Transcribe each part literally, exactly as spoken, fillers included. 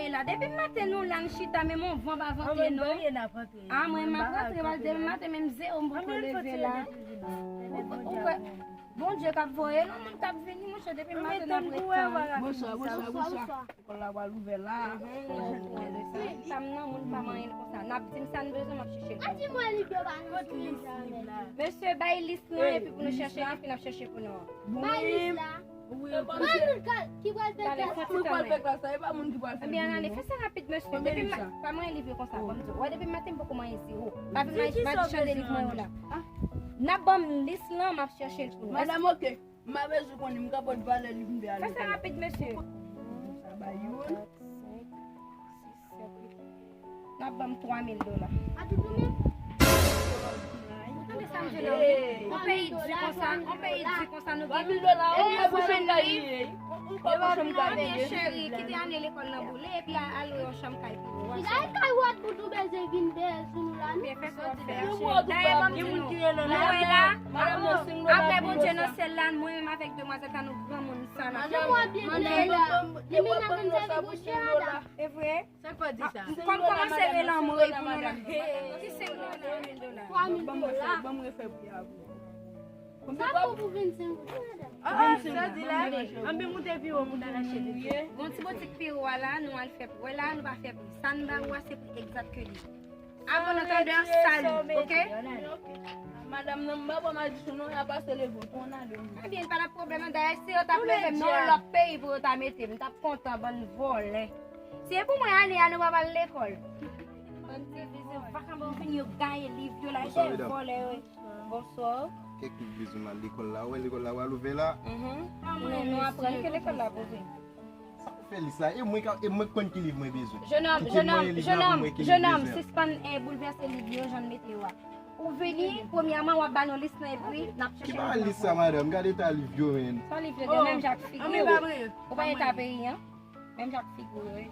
E la, depi maten nou la, n chita, menm yon van pa vante non. A, mwen m ap rantre, paske depi maten, menm zewo m poko leve la. Ou, ou kwè, Bondye k ap voye nou, moun k ap vini, monchè, depi maten n ap ret tan. Bonswa, bonswa, bonswa. Lekòl la pral ouvè la. Wi, m pa m nan, moun pa m anyen konsa. N ap di m sa n bezwen, m ap chèche l. A di mwen, li pa nan sou li la. Mesye, bay lis lan, epi pou nou chèche, epi n ap chèche pou nou. Bay lis la. Wi, wi. Mwen, moun ka, ki pral fè klas la. Moun pral fè klas la, e pa moun ki pral fè. Ebyen, ale, fè sa rapid, mesye. Depi m, pa mwen liv yo konsa, kòm di. Wè, depi maten, m poko manyen zewo. Pa vin manje, pa di chande liv mwen yo la. N ap ban m lis lan, m ap chèche l pou nou. Madanm, oke. M pa bezwen konnen, m ka pot valè liv m te al lekòl. Fè sa rapid, mesye. Sa bay youn. N ap ban m twa mil dola. A tout nou menm? Ou tande sa m di la? Yon peyi di konsa, yon peyi di konsa nou gen. Twa mil dola, ou pa janm ka riye. Ou pa janm ka riye. Ebyen, cheri, kite ane lekòl nan boule, epi al lwe yon chanm kay pou ou. Gade kay wòt bout ou bezwen vin dèyè sou nou la, non? Ebyen, fè sa w fè a, cheri. Dayè, ban m di nou, nou wè la, apre Bondye nan syèl la, mwen menm avèk demwazèl sa, nou granmoun sa, n ap fè. Li menm nan konn sèvi bouch li, madanm. E vre? Sa k fè w di sa? Kòm kòmanse rele anmwe pou nou la. Ki senk dola, twa mil dola. Twa mil dola. Ban m refè pri a pou ou. Sa bon pou vennsenk dola, madanm. Ah, ah, sa di la. Anben, moute pi wo pou n al achte de. Gon ti boutik pi wo a la, nou al fè pri. Wè la, nou pa fè pri. Sa n ba ou a, se pri egzak ke li. Avan n antande sa li, oke? Madanm nan, m pa pran madichon non, y a pase leve w, tònado. Ebyen, pa nan pwoblèm, dayè, si yo t ap leve m nan yon lòt peyi pou yo ta mete m, m t ap kontan, bann vòlè. Si e pou mwen, ane a, nou pa pral lekòl. Bann ti vizye, vagabon, vin yo gaye liv yo la, se vòlè yo ye. Bonswa. Kèk liv bezwen m al lekòl la, ou wè lekòl la pral ouvè la. Mhm. Non, nou aprann ke lekòl la ap ouvè. Sa w fè lis la? E mwen ka, e mwen k konn ki liv mwen bezwen. Jenòm, jenòm, jenòm, jenòm, sispann, eh, boulvèse liv yo, jan n mete yo a. Ou vini, premyèman, w ap ba nou lis lan, epi n ap chèche liv lan. Ki pa lis sa, madanm? Gade ta liv yo, men. Sa liv yo gen, menm jan ak figi w. Ou pa eta peyi an? Menm jan ak figi w, wi.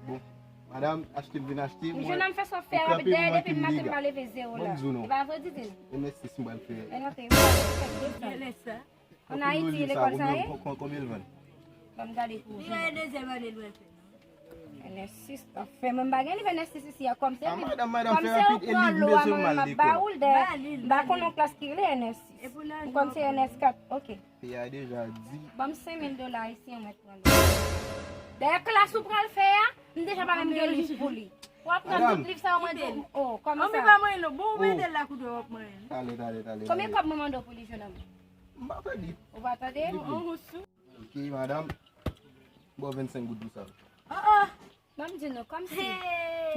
Bon, madanm, achte m vin achte, mwen, jenòm, fè sa w fè rapid, dayè, depi maten m pa leve zewo la. Ban m di w non. E pa vre, Didine? N S sis m pral fè. E non, te, wi, fè desann. An Ayiti, lekòl sa ye? Kon-, kon-, konbyen l vann? Ban m gade pou ou. Li gen dezyèm ane l pral fè. N S sis, anfen, mwen m pa gen liv N S sis isi a, kòm se, ah, madanm, madanm, fè rapid, e liv m bezwen m al lekòl. M pa konn yon klas ki rele N S sis. M konn se N S kat, oke. Peyi a deja di. Ban m senk mil dola ayisyen, mwen pran li. Dayè, klas ou pral fè a, m deja pa menm gen liv pou li. W ap pran tout liv sa yo, mwen di w, oh, kòman sa? Anben, pa mwen, non. Bon, ou mete l la kote w ap mwen. Tale, tale, tale, tale. Konbyen kòb mwen mande w pou li, jenòm? M pa tande. Ou pa tande? Oke, madanm. Bon, vennsenk goud pou sa. Ah, ah. Ban m di nou, kòmsi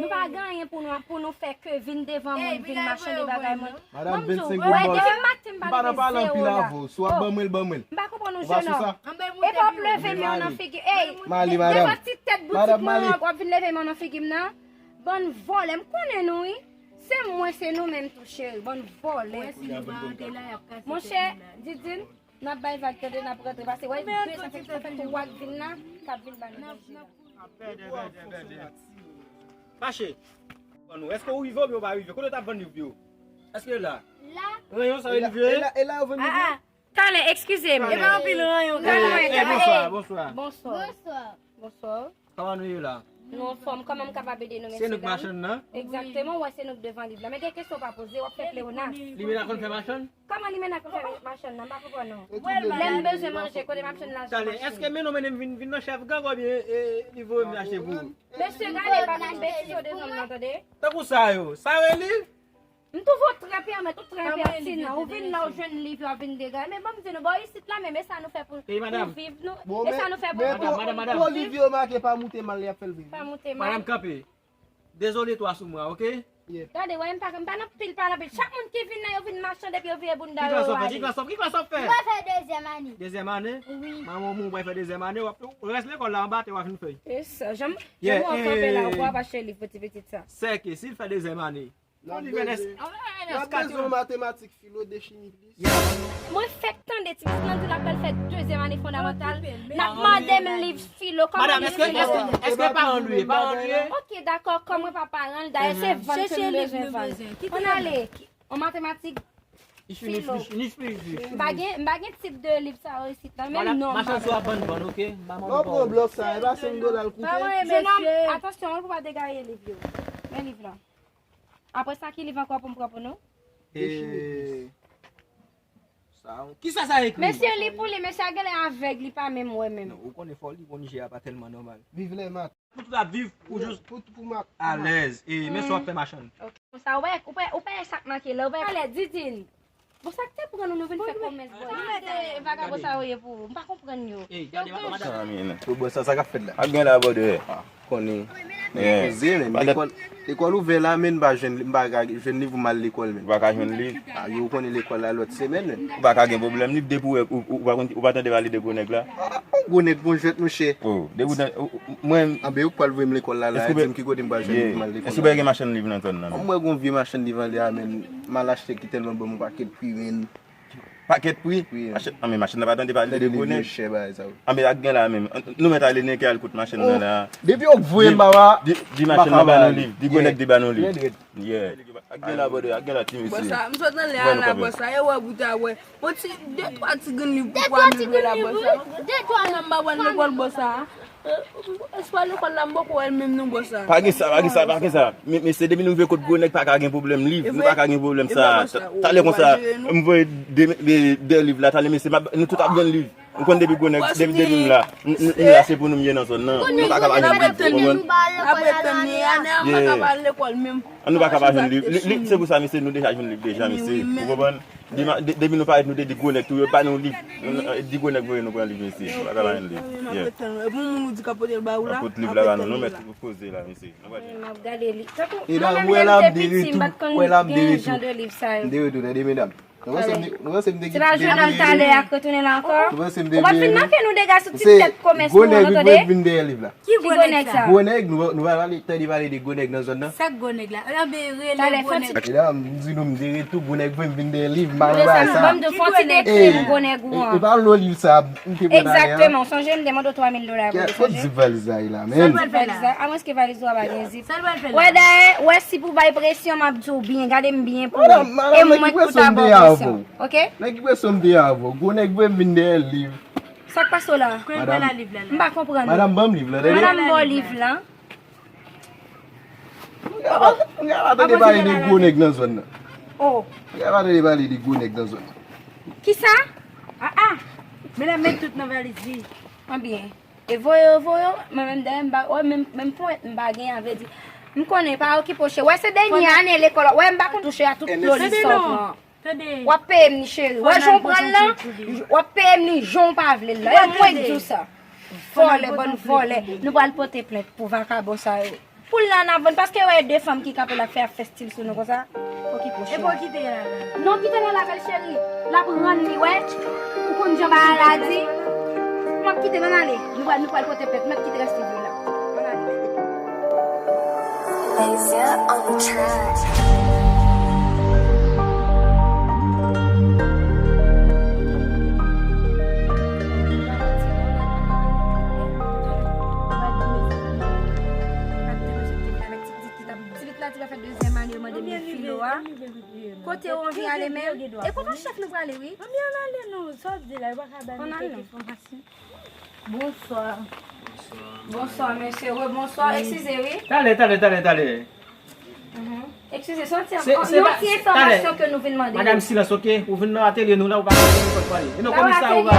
nou pa gen anyen pou nou, pou nou fè ke vin devan moun, vin machande bagay moun. Madanm, vennsenk goud, bòs. M pa nan pale anpil avè w. Si w ap ban mwen l, ban mwen l. M pa konprann ou, jenòm. Epa w ap leve men w nan figi. Ey, devan ti tèt boutik mwen an, w ap vin leve men w nan figi m nan. Bann vòlè, m konnen nou, wi. Se mwen, se nou menm tou, cheri. Bann vòlè. Monchè, Didine, n ap bay vag, tande, n ap rantre pase. Wè, de san fè ki fè twa k vin la, k ap vin ba nou manje la. Fache. Bon, nou, èske ou rive oubyen ou pa rive? Kote w t ap vann liv yo? Èske la? La. Ranyon sa yo rive? E la, e la yo vann liv yo? Ah, ah. Talè, eskize m. E pa anpil ranyon. Eh, bonswa, bonswa. Bonswa. Bonswa. Bonswa. Kòman nou ye la? Nou anfòm, kòman m kapab ede nou, mesye dam? Se nou k machann nan? Egzakteman, wè, se nou k devan liv la. Men gen kesyon w pa poze, w ap fè plewonas. Limena konn fè machann? Kòman Limena konn fè machann nan? M pa konprann non. Lè m bezwen manje, kote m ap jwenn lajan m achte? Talè, èske men nou mennen m vin, vin nan chèf gang oubyen, eh, li voye m achte pou ou? Mesye, gade, pa vin betize devan m nan, tande? Tankou sa yo, sa yo ye li? M twouve w trè pèmèt, ou trè enpètinan. Ou vin la, ou jwenn liv yo ap vin degaje. Men ban m di nou, bò isit la menm, e sa nou fè pou, pou viv nou? E sa nou fè pou viv? Madanm, madanm. Pou liv yo make pa moute mal, y ap fè l vini. Pa moute mal. Madanm, kanpe. Dezole twa sou mwa, oke? Gade, wè, m pa, m pa nan pil pale anpil. Chak moun ki vin la, yo vin machande epi yo vire bounda yo ale. Ki klas w ap fè? Ki klas w ap, ki klas w ap fè? Mwen fè dezyèm ane. Dezyèm ane? Wi. Manman w, ou pral fè dezyèm ane, w ap, rès lekòl la anba tè w ap vin fè. E sa, jan m, jan m wè w kanpe la, ou pral achte liv pou ti pitit sa. Sèke, si l fè dezyèm ane, N ap bezwen, n ap bezwen matematik, filo, de chimi plis. Mwen fèk tande ti pitit lan di l ap pral fè dezyèm ane fondamantal. N ap mande m liv filo, kòman liv filo? Madanm, èske, èske, èske paran l ou ye? Paran l ou ye? Oke, dakò, kòm mwen pa paran l, dayè se vann ke m bezwen vann. Ann ale, an matematik, Filo. M pa gen, m pa gen tip de liv sa yo isit la, menm non m pa gen. Machann sou ap vann vann, oke? M pa mande pawòl. Non, pran blòf sa, e pa senk dola l koute. Jenòm, atansyon wi pou pa degaye liv yo. Men liv la. Apre sa, ki liv ankò pou m pran pou nou? Dechire. Sa, kisa sa ekri? Mesye, li pou li, mesye a genlè avèg, li pa menm wè menm. Non, ou konnen fò li konn je a pa tèlman nòmal. Viv lè mat. Pou tout ap viv, pou jis pou, pou mak, pou mak. Alèz. E men sa w ap fè machann. Ok. Konsa, ou pa, ou pa, ou pa e sak manke la, ou pa. Alè, Didine. Bon, sa k te pran nou, nou vin fè kòmès, bò. Ki mèt vagabon sa yo ye pou ou? M pa konprann yo. Ey, gade, madanm. Pou bò sa, sa k ap fèt la? Ak gen la, bò de. Konnen. Koze, men lekòl, lekòl ouvè la, men m pa jwenn, m pa ka jwenn liv pou m al lekòl, men. Ou pa ka jwenn liv? A, yo konnen lekòl la lòt semèn, men. Ou pa ka gen pwoblèm liv depi ou, ou, ou pa konn, ou pa tande pale de gwo nèg la? Ah, gwo nèg, bon jwèt, monchè. Oh, depi ou, ou, ou, mwen. Anben, yo k pral voye m lekòl la, la, di m ki kote m pral jwenn liv pou m al lekòl la. Èske w gen machann liv nan zòn nan? Mwen gon vye machann liv anlè a, men m al achte ki tèlman ban m yon pakèt pri, men. Pakèt pri? Wi. Machann, anben machann nan pa tande pale de gwo nèg. Anben ak gen la menm. Nou mèt ale nèg al kot machann nan la. Depi yo voye m papa. Di, di machann nan ba nou liv. Di gwo nèg di ba nou liv. Yeah. Ak gen la bòdè, ak gen la ti mesye. Bòsa, m sot nan lè a la, bòsa. E wè bout a wè. Yon ti, de twa ti grenn liv pou twa mil dola, bòsa. De twa nan m pa pral lekòl, bòsa. Espwa lekòl la m poko wè l menm non, bòsa. Pa gen sa, pa gen sa, pa gen sa. Men, men se depi nou rive kot gwo nèg pa ka gen pwoblèm liv, nou pa ka gen pwoblèm sa. Talè konsa, m voye de, de, de liv la, talè mesye, m ap, nou tout ap jwenn liv. Ou konn depi gwo nèg, depi, depi m la, m, m, m la se pou nou m ye nan zòn nan. Nou pa ka pa jwenn liv, ou konprann? Yeah. Nou pa ka pa jwenn liv. Li, li, se pou sa, mesye, nou deja jwenn liv deja, mesye. Ou konprann? Depi, de-, depi nou parèt, nou te di gwo nèg tou, yo ba nou liv. Di gwo nèg voye nou pran liv, mesye. Nou pa ka pa jwenn liv. Yeah. Epi yon moun ou di k ap pote l ba ou la. Ap pot liv la ba nou, nou mèt koze la, mesye. Nou pa jwenn. M ap gade li. Tankou mwen menm, lè m te piti, m pa t konn gen jan de liv sa yo. M de retou, tande, medam. Nou panse m te, nou panse m te gen. Se pa jwenn talè ak retounen la ankò? Nou panse m te gen. Ou pa t fin manke nou dega sou ti tèt kòmès nou an, tande? Gwo nèg wi, vin dèyè liv la. Ki gwo nèg sa? Gwo nèg, nou, nou pa pale, tande pale de gwo nèg nan zòn nan. Sa k gwo nèg la? Anben rele gwo nèg. Medam, m di nou, m de retou, gwo nèg voye m vin dèyè liv, m pa nan bagay sa. Ban m di w, fè yon ti dekri gwo nèg ou an. E pa lo liv sa, m te pran talè a. Egzakteman, ou sonje m te mande w twa mil dola pou li, sonje? Kot zip valiz la ye la, menm? Sa l pral fè la? Amwenske valiz ou a pa gen zip. Sa l pral fè la? Wè dayè, wè si pou bay presyon, m ap di w byen, gade m byen pou ou. E mwen k pou ta ba w presyon, oke? Nan ki presyon m te avè w? Gwo nèg voye m vin dèyè liv. Sa k pase w la? Madam, m pa konprann. Madam, ban m liv la, tande. Madam, ba w liv la. M ka pa tande pale de gwo nèg nan zòn nan. Oh. M ka pa tande pale de gwo nèg nan zòn nan. Kisa? Ah, ah. Men la met tout nan valiz li. Anbyen. E voye yo, voye yo, mwen menm dayè m pa, wè, menm, menm ponyèt m pa gen, an vle di. M konnen, pa okipe w cheri. Wè, se dènye ane lekòl, wè, m pa konn touche a tout lo li sòt lan. W ap peye m li, cheri. Wè, jan w pran l lan, w ap peye m li jan w pa vle l lan. E mwen k di w sa. Vòlè, bann vòlè. Nou pral pote plent pou vakabon sa yo. Poul la n ap vann, paske wè de fanm ki kanpe la k fè ap fè stil sou nou konsa. Okipe w cheri. Epi w kite l la. Non, kite l nan lakay cheri. L ap rann li, wè. Ou konn jan bagay la di. M ap kite l, ann ale. Nou pral, nou pral pote plent. Mèt kite rès li la. Ann ale. Laser on the track. Ti vit la, ti pa fè dezyèm ane, yo mande m filo a. Kote w anvi ale menm? E kote chèf nou prale, wi? Ann ale non, sa w di la, yo pa ka ba nou kèk enfòmasyon. Bonswa. Bonswa, mesye. Wi, bonswa. Eskize, wi. Talè, talè, talè, talè. Eskize, se yon ti, yon ti enfòmasyon ke nou vin mande. Madanm, silans, oke? Ou vin nan atelye nou la, ou pa ka fè nenpòt pale. E non, komisarya ou pa.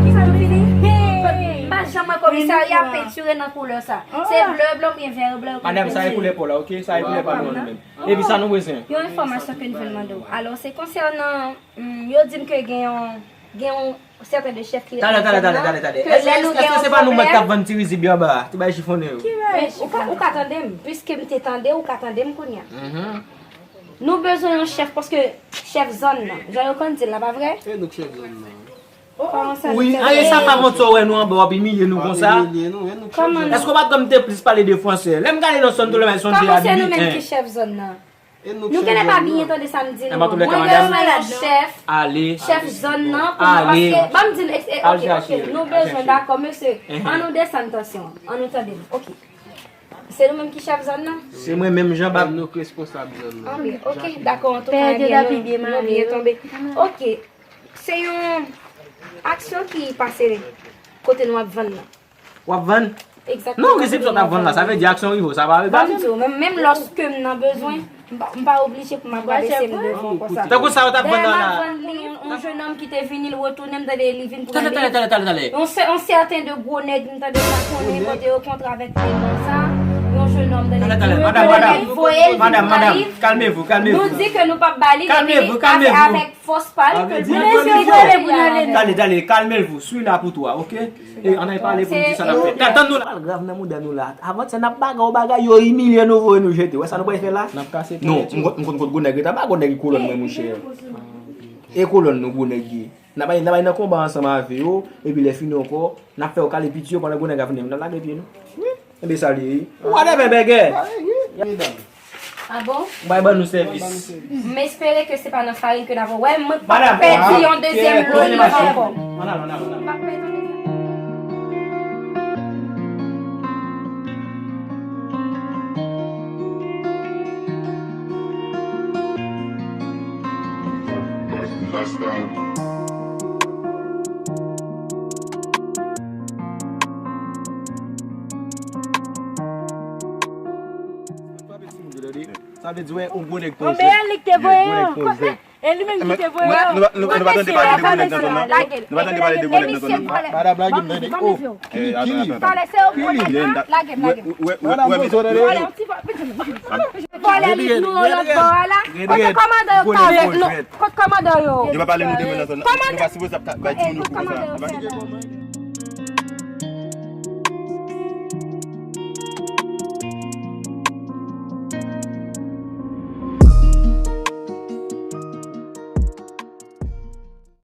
Kisa nou fini? M pa janm wè komisarya pentire nan koulè sa. Se ble, blan oubyen vè, blan yo pentire. Madanm, sa e koulè pa w la, oke? Sa e koulè pa nou an nou menm. Epi sa nou bezwen? Yon enfòmasyon ke nou vin mande w. Alò, se konsènan, mm, yo di m ke gen yon, gen yon sèten de chèf ki ret nan zòn nan. Talè, talè, talè, talè, talè. Èske, èske se pa nou mèt k ap vann ti rizib yo anba a? Ti bay chifonnen yo. Ou ka, ou ka tande m, piske m te tande, ou ka tande m kounye a. Nou bezwen yon chèf, paske chèf zòn nan, jan yo konn di l la, pa vre? E nou k chèf zòn nan. Wi, anyen sa pa bon sa w wè nou anba w ap imilye nou konsa? Èske w pa t wè m te plis pale de fransè? Lè m gade nan zòn tou lè m sonje a Bibi. Kòman se nou menm ki chèf zòn nan? Nou genlè pa byen tande sa m di nou an. Mwen bezwen yon chèf, chèf zòn nan pou mwen, paske, ban m di n, oke, oke, nou bezwen, dakò, mesye, ann nou desann tansyon an, ann nou tande m, oke. Se nou menm ki chèf zòn nan? Se mwen menm, Jean Bab. Nou k responsab zòn nan. Ah, wi, ok, dakò, antouka, nou byen tonbe. Ok, se yon aksyon ki pase kote nou ap vann nan. W ap vann? Egzakteman. Non, resepsyon t ap vann la, sa vle di aksyon rive, sa pa vle pase. Ban m di w, menm, menm lòske m nan bezwen, m pa, m pa oblije pou m ap rabe se m devan konsa. Tankou sa yo t ap vann la. Dèyè m ap vann li, yon, yon jennonm ki te vini, l retounen, m tande li vin pran li. Tande, tande, tande, tande, tande. Yon sè-, yon sèten de gwo nèg, m tande m pa konnen kote yo kontre avèk nèg sa, yon jennonm, tande. Tande, tande, madam, madam, madam, madam, calmez-vous, calmez-vous. Nou di ke nou p ap ba li, epi li avèk fòs pa l ke l vle. Tande, tande, calmez-vous, suis là pour toi, ok? E, ann al pale pou n di sa n ap fè. Tann nou la. Pral grav nan mouda nou la. Avan sa n ap bagay yon bagay, yo imilye nou, voye nou jete. Wè sa nou pral fè la? N ap kase ponyèt yo. Non, m konn, m konn kot gwo nèg rete, pa gwo nèg kolòn mwen, monchè. E kolòn nou gwo nèg ye. N ap al, n ap al nan konba ansanm avè yo, epi lè fini ankò, n ap fè yo kale piti yo pandan gwo nèg ap vini. N ap lage pye nou. Wi. Enben sa li ye. Ou wè de bèbègè. Ah bon? Bay ban nou sèvis. M espere ke se pa nan farin ke n ap wè, mwen pa pèdi yon dezyèm lo liv ankò. Madam, madam, madam. M pa pèdi yon dezyèm. Sa vle di, wè, yon gwo nèg pran jwèt. Yon gwo nèg pran jwèt. E li menm ki te voye yo. Nou pa tande pale de gwo nèg nan zòn nan. Nou pa tande pale de gwo nèg nan zòn nan. Madanm, lage m tande. Oh, ki li, ki li? Pale, se yon gwo nèg la. Lage m, lage m. Madanm, nou sot tande. Vòlè li nou lòt bò a la. Kote kòmandan yo ka avèk nou? Kot kòmandan yo? Yo pa pale nou de gwo nèg nan zòn nan. Nou pa sipoze ap bay timoun yo kou konsa.